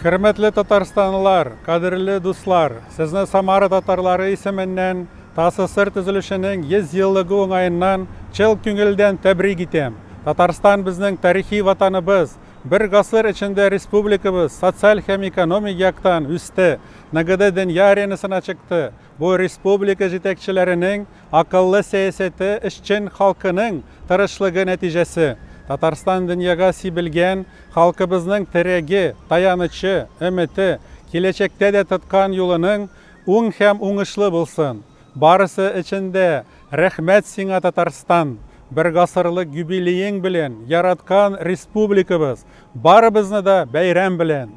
Хөрмәтле татарстанлылар, кадерле дуслар, сезне Самара татарлары исеменнән ТАССР төзелешенең 100 еллыгы уңаеннан чын күңелдән тәбрик итәм. Татарстан безнең тарихи ватаныбыз. Бер гасыр эчендә республикабыз социаль һәм экономик яктан үсте, ныгыды, дөнья аренасына чыкты. Бу республика җитәкчеләренең акыллы сәясәте, эшчән халкының тырышлыгы нәтиҗәсе. Татарстан дөньяга сибелгән халкыбызның терәге, таянычы, өмете, киләчәктә дә тоткан юлының уң һәм уңышлы булсын. Барысы өчен дә рәхмәт сиңа, Татарстан! Бер гасырлык юбилеең белән, яраткан республикабыз! Барыбызны да бәйрәм белән!